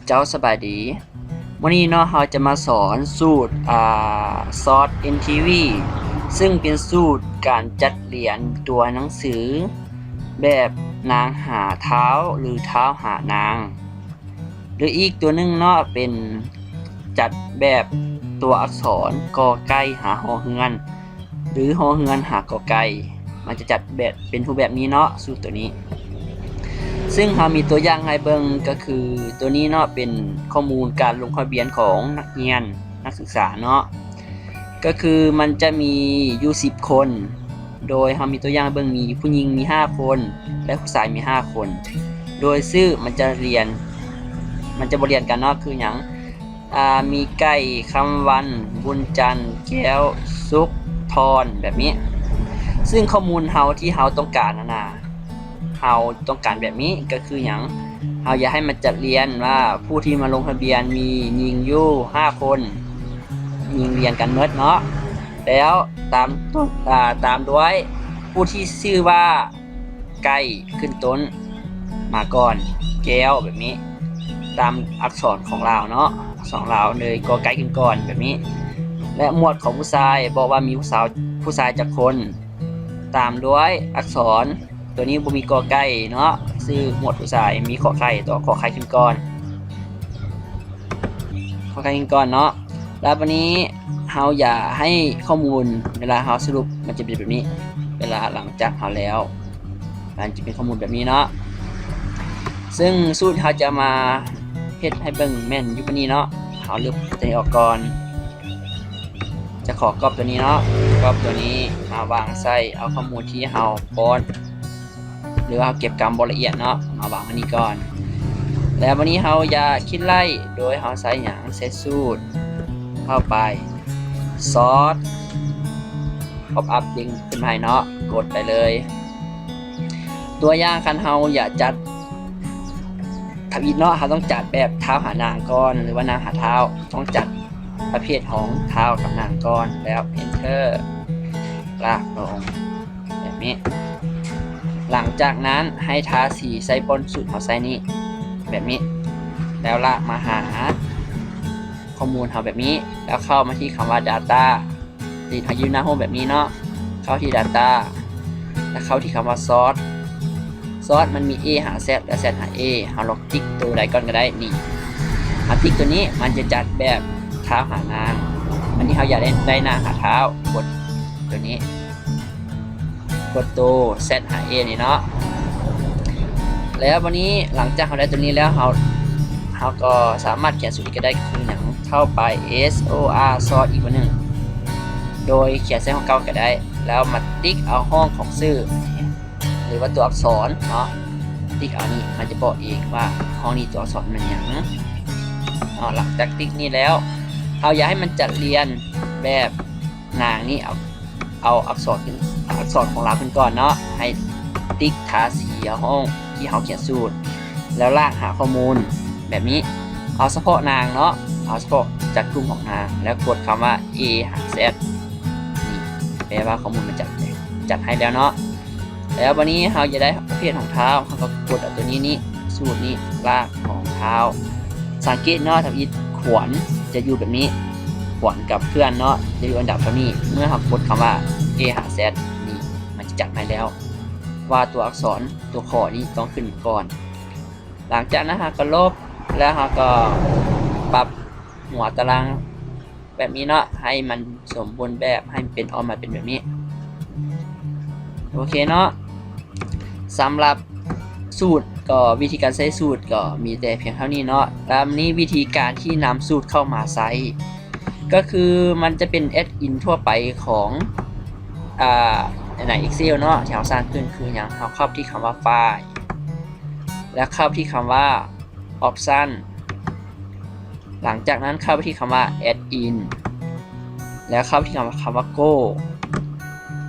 ເຈົ້າສະບາຍດີ. ມື້ນີ້ເນາະ ເຮົາຈະມາສອນສູດ ອ່າ Sort N T V ຊຶ່ງເປັນສູດການຈັດລຽນຕົວໜັງສືແບບນາງຫາທ້າວ ຫຼື ທ້າວຫານາງ ຫຼື ອີກຕົວໜຶ່ງເນາະ ເປັນຈັດແບບຕົວອັກສອນ ກໍໄກ່ຫາຫໍເຮືອນ ຫຼື ຫໍເຮືອນຫາກໍໄກ່ ມັນຈະຈັດແບບເປັນຮູບແບບນີ້ເນາະ ສູດຕົວນີ້. ຊຶ່ງເຮົາມີຕົວຢ່າງໃຫ້ເບິ່ງ ກໍຄືຕົວນີ້ເນາະ ເປັນຂໍ້ມູນການລົງທະບຽນຂອງນັກຮຽນ ນັກສຶກສາເນາະ ກໍຄືມັນຈະມີຢູ່ສິບຄົນ ໂດຍເຮົາມີຕົວຢ່າງໃຫ້ເບິ່ງ ມີຜູ້ຍິງມີຫ້າຄົນ ແລະ ຜູ້ຊາຍມີຫ້າຄົນ ໂດຍຊື່ມັນຈະລຽນ ມັນຈະບໍ່ລຽນກັນເນາະ ຄືຫຍັງ ອ່າ ມີໄກ່, ຄຳວັນ, ບຸນຈັນ, ແກ້ວ, ສຸກ, ທອນ ແບບນີ້. ຊຶ່ງຂໍ້ມູນເຮົາທີ່ເຮົາຕ້ອງການຫັ້ນນະ ເຮົາຕ້ອງການແບບນີ້ກໍຄືຫຍັງ? ເຮົາຢາກໃຫ້ມັນຈັດລຽນວ່າຜູ້ທີ່ມາລົງທະບຽນມີຍິງຢູ່ຫ້າຄົນ, ຍິງລຽນກັນໝົດເນາະ ແລ້ວຕາມ ອ່າ ຕາມດ້ວຍຜູ້ທີ່ຊື່ວ່າ ໄກ່ຂຶ້ນຕົ້ນມາກ່ອນ ແກ້ວ ແບບນີ້ ຕາມອັກສອນຂອງລາວເນາະ ອັກສອນລາວເລີຍ ກໍໄກ່ຂຶ້ນກ່ອນແບບນີ້ ແລະ ໝວດຂອງຜູ້ຊາຍ ບອກວ່າມີຜູ້ສາວ ຜູ້ຊາຍຈັກຄົນ ຕາມດ້ວຍອັກສອນ ຕົວນີ້ບໍ່ມີກໍໄກ່ເນາະ ຊື່ໝວດຜູ້ຊາຍ ມີຂໍໄຂ່ ຕໍ່ຂໍໄຂ່ຂຶ້ນກ່ອນ ຂໍໄຂ່ຂຶ້ນກ່ອນເນາະ. ແລ້ວບາດນີ້ເຮົາຢາກໃຫ້ຂໍ້ມູນ ເວລາເຮົາສະຫຼຸບ ມັນຈະເປັນແບບນີ້ ເວລາຫຼັງຈາກເຮົາແລ້ວ ມັນຈະເປັນຂໍ້ມູນແບບນີ້ເນາະ. ຊຶ່ງສູດເຮົາຈະມາເຮັດໃຫ້ເບິ່ງແມ່ນຢູ່ບາດນີ້ເນາະ ເຮົາລຶບຕົວນີ້ອອກກ່ອນ ຈະຂໍກອບຕົວນີ້ເນາະ ກອບຕົວນີ້ມາວາງໃສ່ ເອົາຂໍ້ມູນທີ່ເຮົາປ້ອນ ຫຼືວ່າເຮົາເກັບກຳບໍ່ລະອຽດເນາະ ມາວາງໄວ້ນີ້ກ່ອນ ແລ້ວບາດນີ້ເຮົາຢາກຄິດໄລ່ ໂດຍເຮົາໃຊ້ຫຍັງ? ໃຊ້ສູດເຂົ້າໄປ Sort pop up ເດ້ງຂຶ້ນມາໃຫ້ເນາະ ກົດໄປເລີຍ. ຕົວຢ່າງ ຄັນເຮົາຢາກຈັດທຳອິດເນາະ ເຮົາຕ້ອງຈັດແບບທ້າວຫານາງກ່ອນ ຫຼືວ່ານາງຫາທ້າວ ຕ້ອງຈັດປະເພດຂອງທ້າວກັບນາງກ່ອນ ແລ້ວ Enter ລາກລົງ ແບບນີ້ ຫຼັງຈາກນັ້ນໃຫ້ທາສີໃສ່ບ່ອນສູດເຮົາໃສ່ນີ້ ແບບນີ້ ແລ້ວລາກມາຫາຂໍ້ມູນເຮົາແບບນີ້ ແລ້ວເຂົ້າມາທີ່ຄຳວ່າ Data ທີ່ເຮົາຢູ່ໜ້າໂຮມແບບນີ້ເນາະ ເຂົ້າທີ່ Data ແລ້ວເຂົ້າທີ່ຄຳວ່າ Sort Sort ມັນມີ A ຫາ Z ແລະ Z ຫາ A ເຮົາລອງຕິກໂຕໃດກ່ອນກໍໄດ້ ນີ້ ເຮົາຕິກໂຕນີ້ ມັນຈະຈັດແບບທ້າວຫານາງ ອັນນີ້ເຮົາຢາກໄດ້ ໄດ້ນາງຫາທ້າວ ກົດໂຕນີ້ ກົດໂຕ Z ຫາ A ນີ້ເນາະ. ແລ້ວບາດນີ້ ຫຼັງຈາກເຮົາໄດ້ໂຕນີ້ແລ້ວ ເຮົາ ເຮົາກໍສາມາດຂຽນສູດອີກກໍໄດ້ ຄືຫຍັງ? ເຂົ້າໄປ Sort ອີກບາດໜຶ່ງ ໂດຍຂຽນໃສ່ຫ້ອງເກົ່າກໍໄດ້ ແລ້ວມາຕິກເອົາຫ້ອງຂອງຊື່ ຫຼືວ່າຕົວອັກສອນເນາະ ຕິກເອົານີ້ ມັນຈະບອກເອງວ່າຫ້ອງນີ້ຕົວອັກສອນແມ່ນຫຍັງເນາະ. ຫຼັງຈາກຕິກນີ້ແລ້ວ ເຮົາຢາກໃຫ້ມັນຈັດລຽນແບບນາງນີ້ ເອົາ ເອົາອັກສອນຂຶ້ນ ເອົາອັກສອນຂອງລາວຂຶ້ນກ່ອນເນາະ ໃຫ້ຕິກທາສີຫ້ອງທີ່ເຮົາຂຽນສູດ ແລ້ວລາກຫາຂໍ້ມູນແບບນີ້ ເອົາສະເພາະນາງເນາະ ເອົາສະເພາະຈັດກຸ່ມຂອງນາງ ແລ້ວກົດຄຳວ່າ A ຫາ Z ນີ້ ແປວ່າຂໍ້ມູນມັນຈັດ ຈັດໃຫ້ແລ້ວເນາະ. ແລ້ວບາດນີ້ເຮົາຢາກໄດ້ປະເພດຂອງທ້າວ ເຮົາກໍກົດເອົາຕົວນີ້ນີ້ ສູດນີ້ ລາກຂອງທ້າວ ສັງເກດເນາະ ທຳອິດຂວັນຈະຢູ່ແບບນີ້ ຂວັນກັບເພື່ອນເນາະ ຈະຢູ່ອັນດັບເທົ່ານີ້ ເມື່ອເຮົາກົດຄຳວ່າ A ຫາ Z ນີ້ ມັນຈະຈັດໃຫ້ແລ້ວ ວ່າຕົວອັກສອນຕົວຂໍນີ້ຕ້ອງຂຶ້ນກ່ອນ. ຫຼັງຈາກນັ້ນເຮົາກໍລົບ ແລ້ວເຮົາກໍປັບຫົວຕາລາງ ແບບນີ້ເນາະ ໃຫ້ມັນສົມບູນແບບ ໃຫ້ມັນເປັນ ອອກມາເປັນແບບນີ້ ໂອເຄເນາະ. ສຳລັບສູດກໍ ວິທີການໃຊ້ສູດກໍມີແຕ່ພຽງເທົ່ານີ້ເນາະ ແລ້ວນີ້ວິທີການທີ່ນຳສູດເຂົ້າມາໃຊ້ ກໍຄືມັນຈະເປັນແອັດອິນທົ່ວໄປຂອງ ອ່າ ໃນ Excel ເນາະ ທີ່ເຮົາສ້າງຂຶ້ນ ຄືຫຍັງ? ເຮົາເຂົ້າທີ່ຄຳວ່າ File ແລ້ວເຂົ້າທີ່ຄຳວ່າ Option ຫຼັງຈາກນັ້ນເຂົ້າໄປທີ່ຄຳວ່າ Add in ແລ້ວເຂົ້າໄປທີ່ຄຳ ຄຳວ່າ Go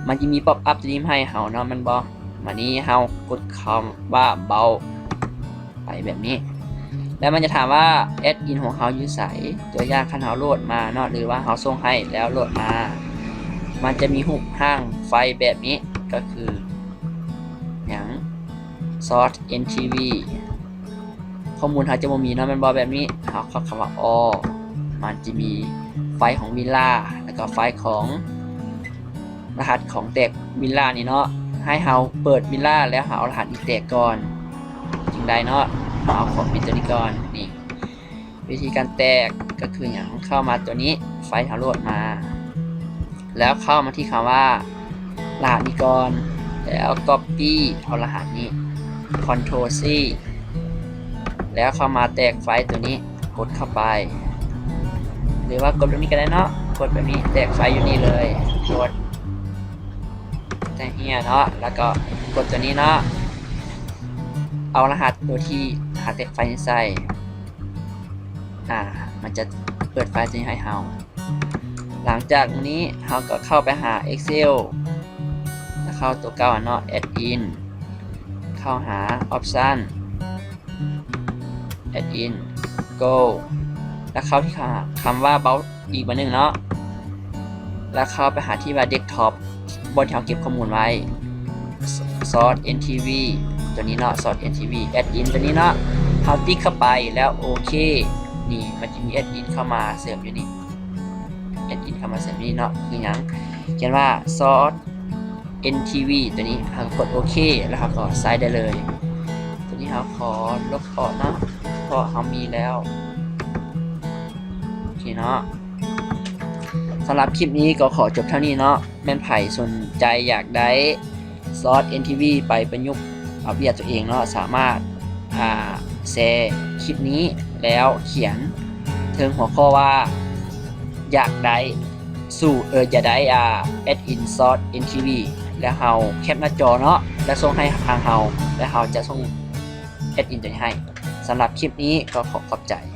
ມັນຈະມີ pop up ຕົວນີ້ມາໃຫ້ເຮົາເນາະ ແມ່ນບໍ່? ບາດນີ້ເຮົາກົດຄຳວ່າ Bulk ໄປແບບນີ້ ແລ້ວມັນຈະຖາມວ່າ Add in ຂອງເຮົາຢູ່ໃສ? ຕົວຢ່າງ ຄັນເຮົາໂຫຼດມາເນາະ ຫຼືວ່າເຮົາສົ່ງໃຫ້ແລ້ວໂຫຼດມາ ມັນຈະມີຮູບຮ່າງໄຟລ໌ແບບນີ້ ກໍຄືຫຍັງ? Sort N T V ຂໍ້ມູນເຮົາຈະບໍ່ມີເນາະ ແມ່ນບໍ່? ແບບນີ້ ເຮົາເຂົ້າຄຳວ່າ All ມັນຈະມີໄຟລ໌ຂອງວິນລາ ແລ້ວກໍໄຟລ໌ຂອງ ລະຫັດຂອງແຕກວິນລານີ້ເນາະ ໃຫ້ເຮົາເປີດວິນລາ ແລ້ວເຮົາເອົາລະຫັດນີ້ແຕກກ່ອນຈຶ່ງໄດ້ເນາະ. ເຮົາເອົາຂອງປິດຕົວນີ້ກ່ອນ. ນີ້ ວິທີການແຕກກໍຄືຫຍັງ? ເຂົ້າມາຕົວນີ້ ໄຟລ໌ເຮົາໂຫຼດມາ ແລ້ວເຂົ້າມາທີ່ຄຳວ່າລະຫັດນີ້ກ່ອນ ແລ້ວ Copy ເອົາລະຫັດນີ້ Ctrl C ແລ້ວເຂົ້າມາແຕກໄຟລ໌ຕົວນີ້ ກົດເຂົ້າໄປ ຫຼືວ່າກົດແບບນີ້ກໍໄດ້ເນາະ ກົດແບບນີ້ແຕກໄຟລ໌ຢູ່ນີ້ເລີຍ ກົດແຕກເຮຍເນາະ ແລ້ວກໍກົດຕົວນີ້ເນາະ ເອົາລະຫັດຕົວທີ່ລະຫັດແຕກໄຟລ໌ນີ້ໃສ່ ອາ ມັນຈະເປີດໄຟລ໌ຕົວນີ້ໃຫ້ເຮົາ. ຫຼັງຈາກນີ້ເຮົາກໍເຂົ້າໄປຫາ Excel ແລ້ວເຂົ້າຕົວເກົ່າເນາະ Add In ເຂົ້າຫາ Option Add In Go ແລ້ວເຂົ້າທີ່ຄຳ ຄຳວ່າ Bulk ອີກບາດໜຶ່ງເນາະ ແລ້ວເຂົ້າໄປຫາທີ່ວ່າ Desktop ບ່ອນທີ່ເຮົາເກັບຂໍ້ມູນໄວ້ Source NTV ຕົວນີ້ເນາະ Source NTV Add In ຕົວນີ້ເນາະ ເຮົາຕິກເຂົ້າໄປແລ້ວໂອເຄ. ນີ້ ມັນຈະມີ Add In ເຂົ້າມາເສີມຢູ່ນີ້ Add In ເຂົ້າມາເສີມຢູ່ນີ້ເນາະ ຄືຫຍັງ? ຂຽນວ່າ Source NTV ຕົວນີ້ ເຮົາກໍກົດໂອເຄ ແລ້ວເຮົາກໍໃຊ້ໄດ້ເລີຍ. ຕົວນີ້ເຮົາຂໍລົບອອກເນາະ ເພາະເຮົາມີແລ້ວ ໂອເຄເນາະ. ສຳລັບຄລິບນີ້ກໍຂໍຈົບເທົ່ານີ້ເນາະ. ແມ່ນໃຜສົນໃຈຢາກໄດ້ Source NTV ໄປປະຍຸກເອົາວຽກຕົວເອງເນາະ ສາມາດ ອາ ແຊຄລິບນີ້ ແລ້ວຂຽນເທິງຫົວຂໍ້ວ່າ ຢາກໄດ້ສູດ ເອີ ຢາກໄດ້ ອາ Add In Source NTV ແລ້ວເຮົາແຄປໜ້າຈໍເນາະ ແລ້ວສົ່ງໃຫ້ທາງເຮົາ ແລ້ວເຮົາຈະສົ່ງ Add In ຕົວນີ້ໃຫ້. ສຳລັບຄລິບນີ້ກໍຂໍຂອບໃຈ.